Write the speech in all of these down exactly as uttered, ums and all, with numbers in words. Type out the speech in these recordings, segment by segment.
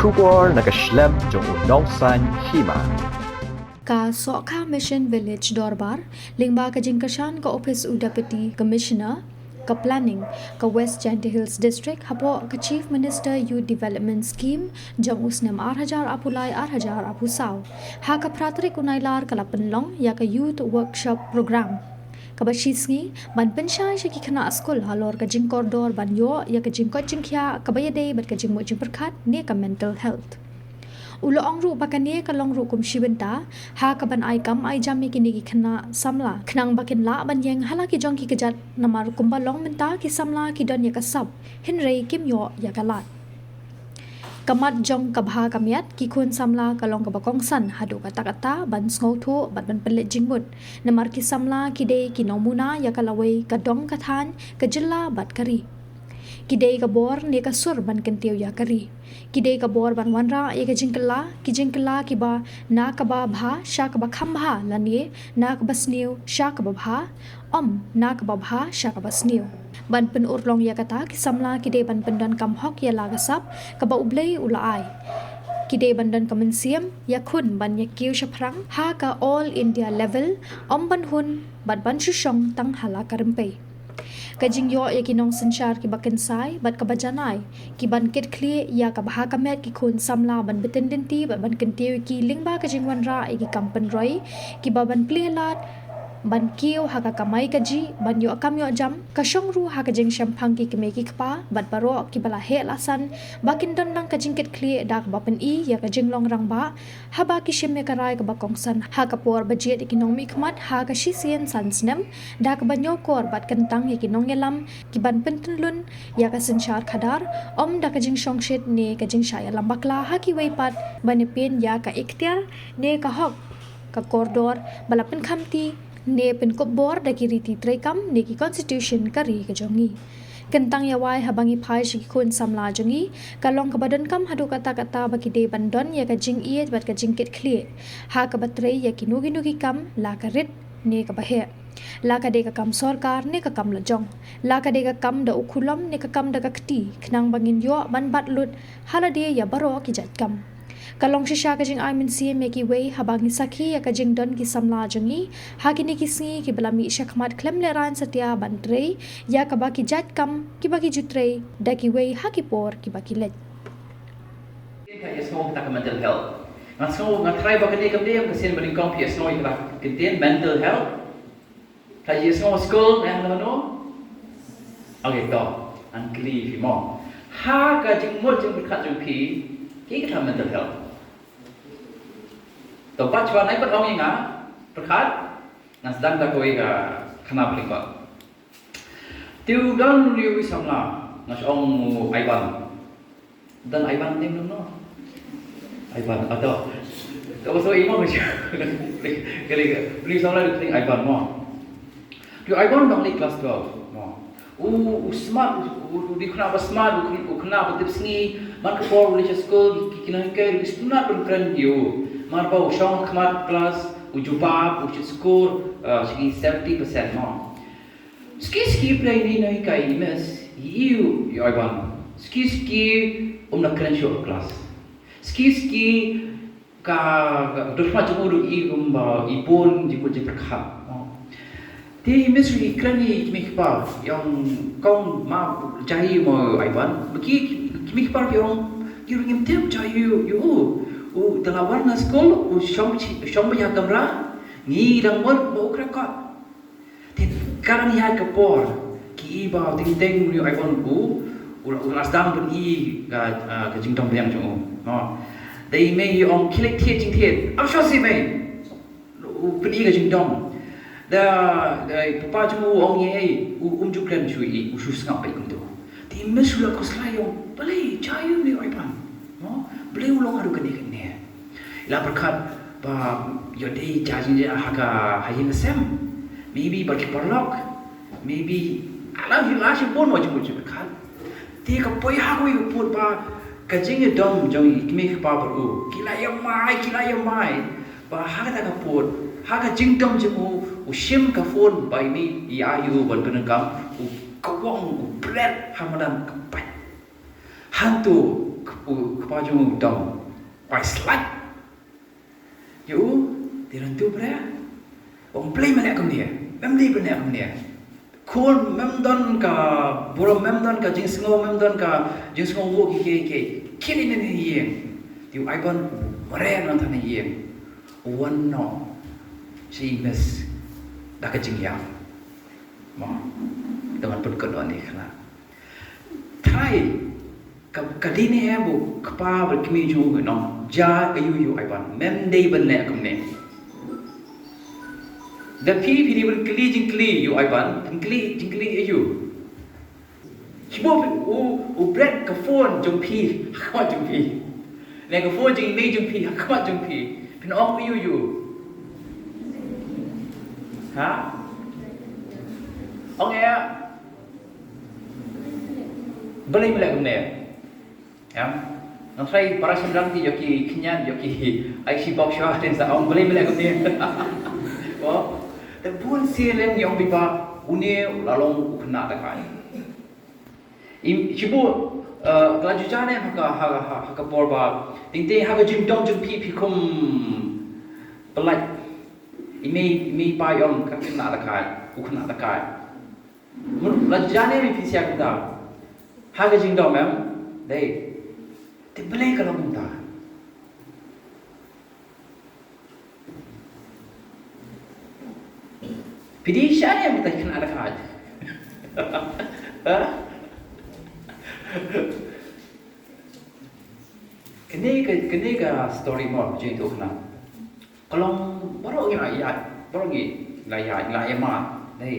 Khubor na ka shlem jong u nongsan hima. Ka Sohkha Mission Village Dorbar, lyngba ka jingkyrshan ka Office u Deputy Commissioner ka Planning ka West Jaintia Hills District, hapoh ka Chief Minister Youth Development Scheme jong u snem ar hajar arphew lai ar hajar arphew saw, ha ka phra tarik u Nailar ka la pynlong ïa ka Youth Workshop Program, kaba shisngi ban pynshai sha ki khynnah skul halor ka jingkordor ban ïoh ïa ka jingkoit jingkhiah kaba ïadei bad ka jingmut jingpyrkhat ne ka mental health. U la ong ruh ba kane ka long ruh kum shi bynta ha kaban ai kam ai jam ïa kine ki khynnah samla, khnang ba kin lah ban ïeng ha la ki jong ki kjat, namar kumba long mynta ki samla ki don ïa ka sap, hynrei kim ïoh ïa ka lad. Ka mat jong ka bha ka miat ki khun samla ka long kaba kongsan haduh katta katta ban sngewthuh bad ban pynleit jingmut, namar ki samla ki dei ki nongmuna ïa ka lawei ka dong ka thaiñ, ka jylla bad ka ri. Ki dei ka bor ne ka sur ban kyntiew ïa ka ri. Ki dei ka bor ban wanrah ïa ka jingkylla, ki jingkylla kiba na kaba bha sha kaba kham bha, lane na kaba sniew sha kaba bha, ym na kaba bha sha kaba sniew. Ban pynurlong ïa kata, ki samla ki dei ban pyndonkam hok ïa la ka sap kaba U Blei u la ai. Ki dei ban don ka mynsiem ïakhun ban ïakiew shaphrang ha ka All India level, ym ban hun bad ban shu shong tang ha la ka rympei. Ka jingïoh ïa ki nongsynshar kiba kynsai bad kaba janai, kiban kitkhlieh ïa ka bha ka miat ki khun samla ban btin lynti bad ban kyntiew ïa ki lyngba ka jingwanrah ïa ki kam pynroi kiba ban plie lad, ban kiew ha ka kamai kajih, ban ïoh kam ïoh jam, ka shong ruh ha ka jingshemphang ki kmie ki kpa bad baroh kiba la heh la san, ba kin don lang ka jingkitkhlieh da kaba pyni ïa ka jinglong rangbah, haba ki shim ïa ka rai kaba kongsan ha ka por ba jied ïa ki nongmihkhmat ha ka shisien san snem, da kaba ñiewkor bad kyntang ïa ki nongïalam kiban pyntyllun ïa ka synshar khadar, ym da ka jingshongshit ne ka jingshah ïalam bakla ha kiwei pat, ban ïapeit ïa ka ikhtiar ne ka hok ka kordor ba la pynkhamti ne pynkup bor da ki riti treikam ne ki constitution ka ri ka jong ngi. Kyntang ïa wai haba ngi phai sha ki khun samla jong ngi, ka long kaba donkam haduh katta katta ba ki dei ban don ïa ka jingïeit bad ka jingkitkhlieh ha kaba trei ïa kino kino ki kam, la ka rit ne kaba heh, la ka dei ka kam sorkar ne ka kam lajong, la ka dei ka kam da u khulom ne ka kam da ka kti, khnang ba ngin ïoh ban bat lut ha lade ïa baroh ki jait kam. Ka long shisha ka jingai mynsiem ïa kiwei haba ngi sakhi ïa ka jingdon ki samla jong ngi ha kine ki sngi kiba la mih shakhmat khlem lehraiñ satia ban trei ïa kaba ki jait kam kiba ki ju trei da kiwei ha ki por kiba ki leit. Ka ïasngew kata ka mental health. Nga sngew, nga tharai ba kane ka mdem ka sien ba nyngkong phi ïasngew ïa kata ka ktien mental health. Ka ïasngew skul, eh, no, no. Okay, to. Ngan kylli phi mo. Ha ka jingmut jingpyrkhat jong phi, ki kata mental health. To, pat shuwa nai pat ong ïa nga, pyrkhat, ngan sdang da kawei ka khana ba lyngkot. Te u don une u samla, nga shu ong u Ivan. Don Ivan ne, no, no. Ivan, ato. Ka ba so imo nga shu. Kali ka. Une u samla u kyrteng Ivan mo. Te u Ivan u dang leit class twelve mo. U, u smart, u, u, u dei u khynnah ba smart, u khynnah, u khynnah ba tipsngi, man ka por u leit sha skul, ki, ki nonghikai ki sngewtynnat ban kren ïa u. Man ba u shong khmat class, u jubab, u shit score, uh, sha ki seventy percent mo. Ski ski pyrshah ïa i nonghikai, i miss, i ïohi, i ïohi ban. Ski ski um lah kren shuh ha klas. Ski ski ka, ka dohnud jong u ruh i kum ba i bun jingmut jingpyrkhat. Te i miss ruh i kren ïa i kmie kpa, i ong kong ma jai mo Ivan. Ba ki kmie kpa ki ong ki ruh ngim tip jai ïa u. U da la wan na skul u shong, shong beit ha kamra, ngi dang mut ba u kren kot. Te ka dang ïaid ka por, ki i ba teng teng une u Ivan u, u la, u la sdang pyni ka, ah, ka jingdom biang jong u. Mo. Dei mei i ong khie leit thied jingthied. Ap shuh seh mei. U pyni ka jingdom. Da, da papa jong u ong ïa i, u um ju kren shuh i, u shu sngap beit kumto. Te i miss u la khuslai i ong, balei, jai ïa une u Ivan. Mo. Balei u long haduh kane kane. I la pyrkhat ba ïoh dei judging ha ka ha ïing ha sem. Maybe bad ki paralok. Maybe, ah, la hi la shi bun wa jingmut jingpyrkhat. Te ka poi ha kawei ka pud ba ka jingïadom jong i kmie kpa bad u, ki la ïamai, ki la ïamai. Ba ha kata ka pud, ha ka jingdom jong u, u shim ka phone ba i mei i ai ïa u ban pyndonkam, u kawang, u bret ha madan ka pait. Hangto ka U kpa jong u dom. Pai slap. Ïa u, te ryntu bra. Ong balei me leh kumne. Mem dei ban leh kumne. Khun mem don ka burom, mem don ka jingsngew, mem don ka jingsngew u ki ki ki. Kine ne ne ïeng. Te u Aiban mareh nangta ne ïeng. U wan noh. Shi mes. Da ka jingïap. Mo. Te wan pun ka don ne khynnah. Trai. Ka, ka dei ne em u kpa bad kmie jong u nong. Ja aïu ïa u Aiban. Mem dei ban leh kumne. Da phi phi dei ban kylli jingkylli ïa u Aiban. Jingkylli jingkylli aïu. Shibun u u bret ka phone jong phi. Ha khmat jong phi. Ne ka phone jong i mei jong phi. Ha khmat jong phi. Phin ong aïu ïa u. Ha? Ong ïa. Balei me leh kumne. Em, nang trai para shynrang ki ïoh ki khynñiat ïoh ki ai shi bok shuwa, ten sa ong balei me leh kumne. Oh, te bun sien lem ïong bipa une u la long u khynnah da kai. Im, shibun, eh, ka la ju jan em ha ka, ha, ha, ha ka por ba. Teng teng ha ka jingdom jong phi phi khum pyllait. I mei, i mei i pa ïong ka khynnah da kai, u khynnah da kai. Mut la jan em phi sha kumta. Ha ka jingdom em. Dei. Te balei ka long kumta. Phi dei sha em te khynnah da kai. Ha? Kane ka, kane ka story mo jingïathuhkhana. Ka long baroh ngi la ïaid, baroh ngi la ïaid, la ïamad. Dei.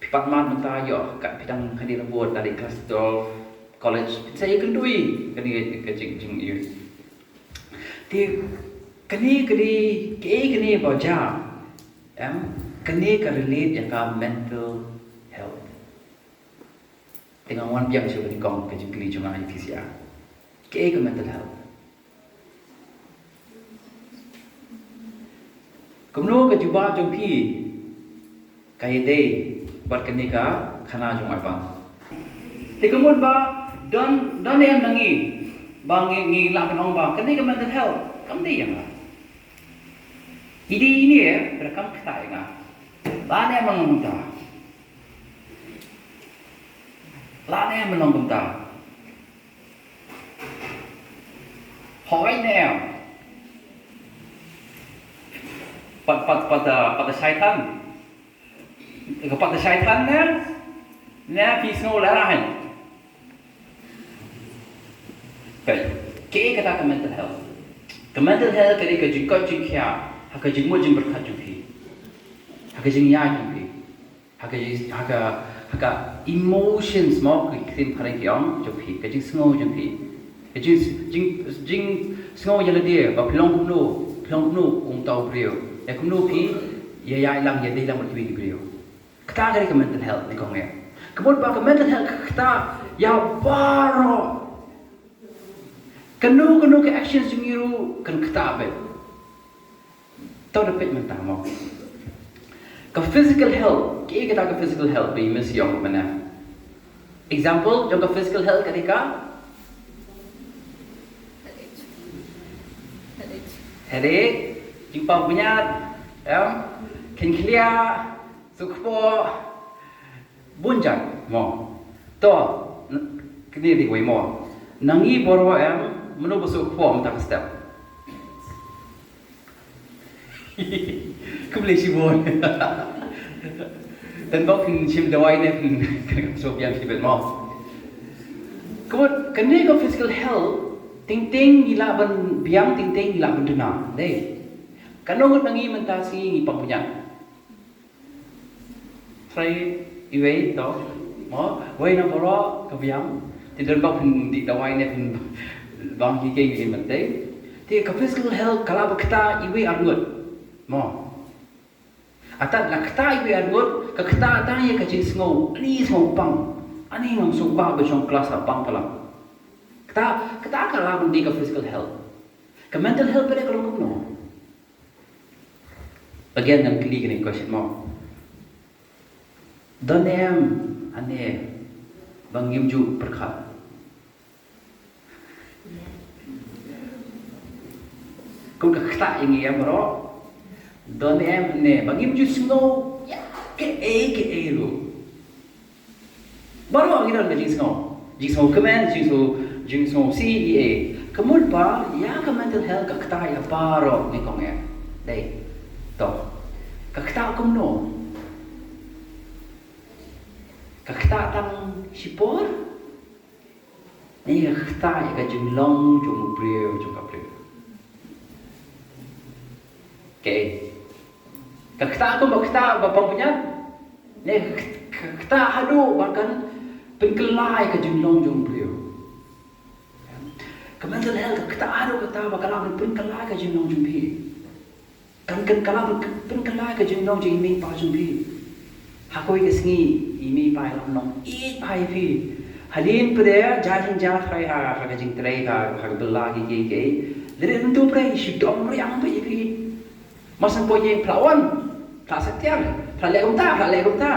Phi pat mad mynta ïoh, kat phi dang hadien bud, dei class twelve, college, phin sa ïakynduh ïa kane ka jing, jing ïa. Te kane ka dei, kaei kane ba jia, em, kane ka relate ïa ka mental health. Te nga wan biang sha kane kong ka jingkylli jong nga ïa phi sha. Kaei ka mental health? Kumno ka jubab jong phi ka ïadei bad kane ka khana jong Aiban? Te kumno ba don, don em na ngi ba ngi, ngi lah ban ong ba kane ka mental health kam dei ïa nga. Ïa dei ïa ne, eh, ba kam kata ïa nga. Lah ne em ban long kumta. Lah ne em ban long kumta. Hooid ne em. Pat, pat, pat, uh, pat da shai than. Ka pat da shai than ne? Ne phi sngew lehrain. Peit, kaei kata ka mental health? Ka mental health ka dei ka jingkoit jingkhiah ha ka jingmut jingpyrkhat jong phi. Ha ka jingïaid jong phi. Ha ka, ha ka, ha ka emotions mo, ka ktien phareng ki ong, jong phi, ka jingsngew jong phi. Ka jing, jing, jingsngew ïa lade, ba phi long kumno, phi long kumno, kumta u briew. Ïa kumno phi, ïa, ïa ïalang, ïa dei lang bad kiwei ki briew. Kata ka dei ka mental health, ne kong eh. Ka mut ba ka mental health, kata, ïa baroh. Kano, kano ka actions jong ngi ruh, kan kata beit. To da peit mynta mo. Ka physical health, kaei kata ka physical health, ba i message ong mynne. Example, jong ka physical health ka dei ka? Headache, jingpang bniat, em, kynkhlia, suk kpoh, bun jait, mo. To, n-, kine dei wei mo. Na ngi baroh em, mano ba suk kpoh mynta ka step. Khublei shibun. Tang ba phin shim dawai ne phin, phin sngewbiang shibit mo. Ka mut, kane ka physical health, teng teng ngi lah ban biang, teng teng ngi lah ban duna. Dei. Katno ngut na ngi mynta sngi ngi pang bniat. Trai iwei to. Mo, wei na baroh ka biang. Te don ba phin dih dawai ne phin bang ki kei ki mynta. Te ka physical health ka lah ba kata iwei ar ngut. Mo. Atat la kata iwei ar ngut, ka kata tang ïa ka jingsngew, ani sngew pang. Ani ngam sngewbha ba shong klas ha pang palat. Kata, kata ka lah ban dei ka physical health. Ka mental health pat ka long kumno? Again, ngan kylli kane ka question mo. Don em ane ba ngim ju pyrkhat? Kum ka ktah ïa ngi ïa baroh. Don em ne ba ngim ju sngew ïa kaei kaei ruh. Baroh ngi don ka jingsngew. Jingsngew kmen, jingsngew, jingsngew C E A. Ka mut ba ïa ka mental health ka ktah ïa baroh ngi kong eh. Dei. To. Ka ktah kumno? Ka ktah tang shipor? Ngi ka ktah ïa ka jinglong jong u briew jong ka briew. Okay. Ka ktah kum ba ktah ba pang pynïap. Ngi ka ktah haduh ba kan pynkylla ïa ka jinglong jong u briew. Ka mental health ka ktah haduh kata ba ka lah pynkylla ïa ka jinglong jong phi. Kan kan ka lah pyn pynkylla ka jinglong jong i mei i pa jong phi. Ha kawei ka sngi i mei i pa i lah ban ong ïeit bha ïa phi. Hadien pat de jia jingjakhlia ha ha ka jingtrei ha ha ka bylla ki ki ki. Lada ntu pat de i shu dom riang pat ïa phi. Mar shu poi ïa phi la wan, phi la satiar, phi la leh kumta, phi la leh kumta.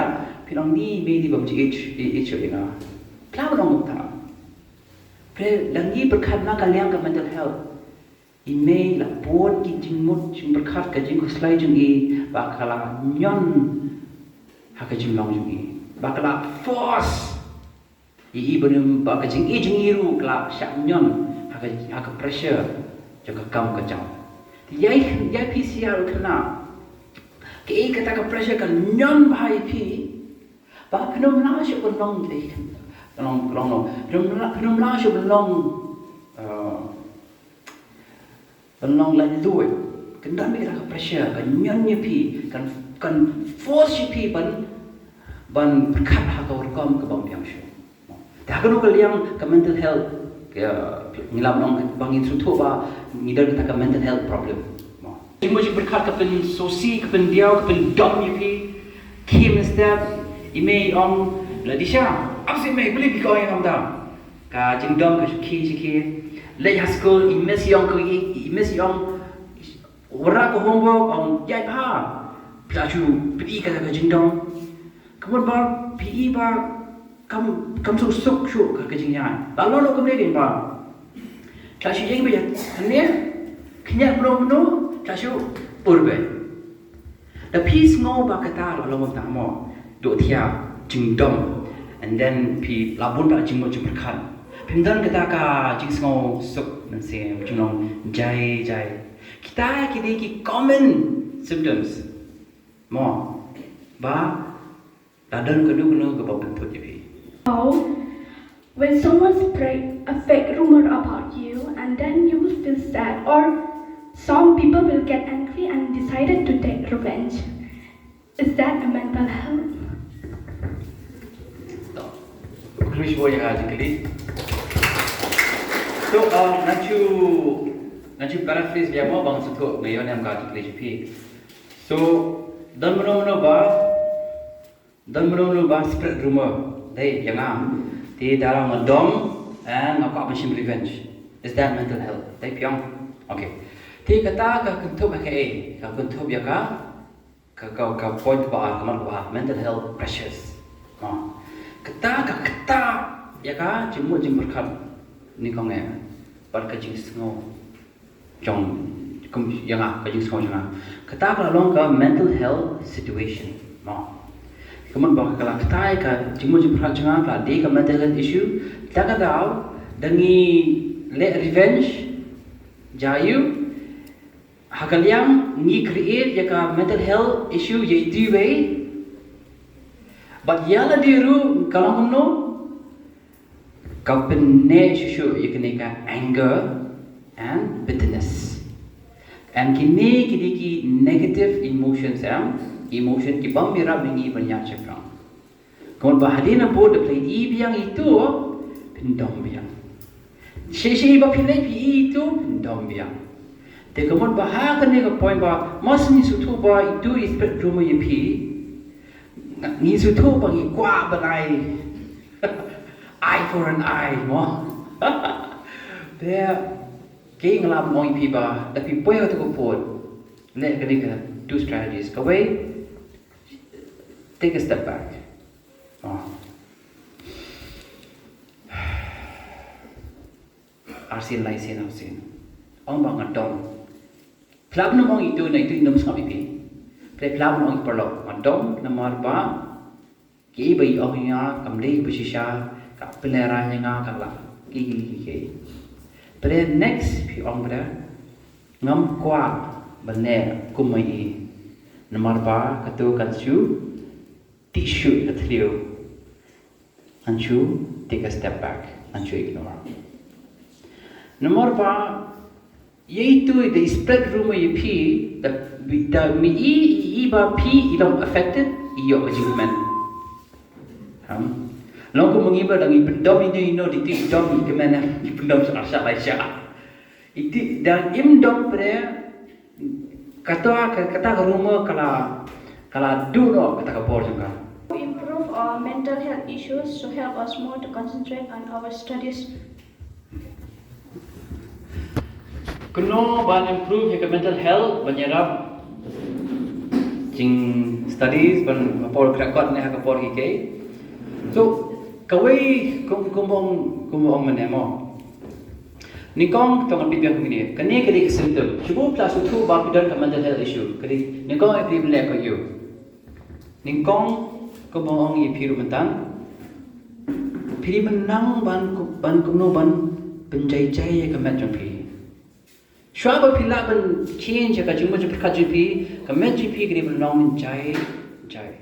Phi ong ni mei ni bym ji ïeit ïeit shuh ïa nga. Phi la ban ong kumta. Phi la ngi pyrkhat na ka liang ka mental health. I mei la bun ki jingmut jingpyrkhat ka jingkhuslai jong i ba ka la ñion ha ka jinglong jong i ba ka la force i i ba nym ba ka jingïeit jong i ruh ka la shah ñion ha ka ha ka pressure jong ka kam ka jam. Te ïa ïa phi sha ruh kane ka i kata ka pressure ka ñion bha ïa phi. Ba phin ym lah shuh ban long dei kan long long long phin ym lah phin ym lah shuh ban long ban long laitluid. Kan don beit ka pressure kan ñion ïa phi kan kan force ïa phi ban ban pyrkhat ha ka rukom ka bym biang shuh. Te ha kano ka liang ka mental health ka ngi lah ban ong ba ngin sngewthuh ba ngi don kata ka mental health problem. Jingmut jingpyrkhat ka pynsngewsih ka pyndiaw ka pyndom ïa phi. Khie mynstep i mei i ong la Disha ap sih mei puli phi ka ong ïa nga mynta. Ka jingdom ka shu khie shu khie. Leit ha skul i miss i ong ka i miss i ong. Wanrah ka homework ong ïaid bha. Phi la shu phi i ka ka jingdom. Ka mut ba phi i ba kam kam suk suk shuh ka ka jingïaid. La long long kumne dei ba. Phi la shu ïeng ba ïa kane khyndiat mano mano phi la shu ur beit. Da phi sngew ba kata la long kumta mo, doh thiah jingdom. And then phi la bun ba jingmut jingpyrkhat. Phim don kata ka jingsngew suk mynsiem jinglong jai jai. Kita ki dei ki common symptoms. Mo ba la don kano kano kaba pynthut ïa phi. How? When someone spread a fake rumor about you and then you will feel sad, or some people will get angry and decided to take revenge. Is that a mental health? Khublei shibun ïa ka jingkylli. So, uh, ngan shu ngan shu paraphrase ïa mo ba ngan sngewthuh nga ïoh ne em ka jingkylli jong phi. So, don mano mano ba Don mano mano ba spread rumor. Dei ïa nga. Te da nga dom and nga kwah ban shim revenge. Is that mental health? Dei phi ong. Okay. Te kata ka kynthup ïa kaei? Ka kynthup ïa ka ka ka ka point ba ar ka mat ba ar, mental health pressures. Ha. Kata ka kata ïa ka jingmut jingpyrkhat ni kong eh. Bad ka jingsngew jong kum ïa nga ka jingsngew jong nga. Kata ka la long ka mental health situation. Mo. Ka mut ba ka la kata ka jingmut jingpyrkhat jong nga ka la dei ka mental health issue. Da ka daw da ngi leh revenge ïa u ha ka liang ngi create ïa ka mental health issue ïa itu wei. Bad ïa lade ruh ka long kumno? Ka pynneh shuh shuh ïa kane ka anger and bitterness. And kine ki dei ki negative emotions em, emotion ki bym ïarap ïa ngi ban ïaid shaphrang. Ka mut ba hadien ba phi i biang itu, phin dom biang. Shi shi ba phi leh phi i itu, phin dom biang. Te ka mut ba ha kane ka point ba, ma shu ngi sngewthuh ba itu i spread rumor ïa phi. Ngi sngewthuh ba ngi kwah ban ai eye for an eye mo. Te ki nga lah ban ong ïa phi ba da phi poi ha katu ka pud leh kane ka two strategies. Kawei, take a step back. Oh. Arsin lai sien arsin. Ong ba nga dom. Phi lah ban ong itu na itu i nym sngap ïa phi. Phi lah ban ong paralok. Nga dom namar ba kiei ba i ong ïa nga kam dei ba shisha, ka pynlehrain ïa nga ka la ki ki ki ki. Phi next phi ong ba ngam kwah ban leh kum ma i. Namar ba kato kan shu tih shuh ka thliew. Ngan shu take a step back. Ngan shu ignore. Namar ba ïa itu da i spread rumor ïa phi, da da mi i i ba phi i long affected, i ïoh ka jingkmen. Ham. Long kum ngi ba da ngi pyndom ino ino di ti dom i kmen, ngi pyndom sa sa lai sa. Iti da im dom pre kata ka kata ka rumor ka la ka la duh noh kata ka bor jong ka. To improve our mental health issues to help us more to concentrate on our studies. Kumno ban improve ïa ka mental health, ban ïarap jing studies, ban ka por krakot ne ha ka por ki kei. So kawei kum kum ong kum ong mane mo. Nyngkong to ngan pynbiang kumne. Kane ka dei ka symptom. Shu ba phi la sngewthuh ba phi don ka mental health issue. Ka dei nyngkong ïa phi ban leh ka ïa u. Nyngkong kumba ong ïa phi ruh mynta. Phi dei ban nang ban ban kumno ban pynjai jai ïa ka met jong phi. Shuwa ba phi lah ban change ïa ka jingmut jingpyrkhat jong phi, ka met jong phi ka dei ban long jai jai.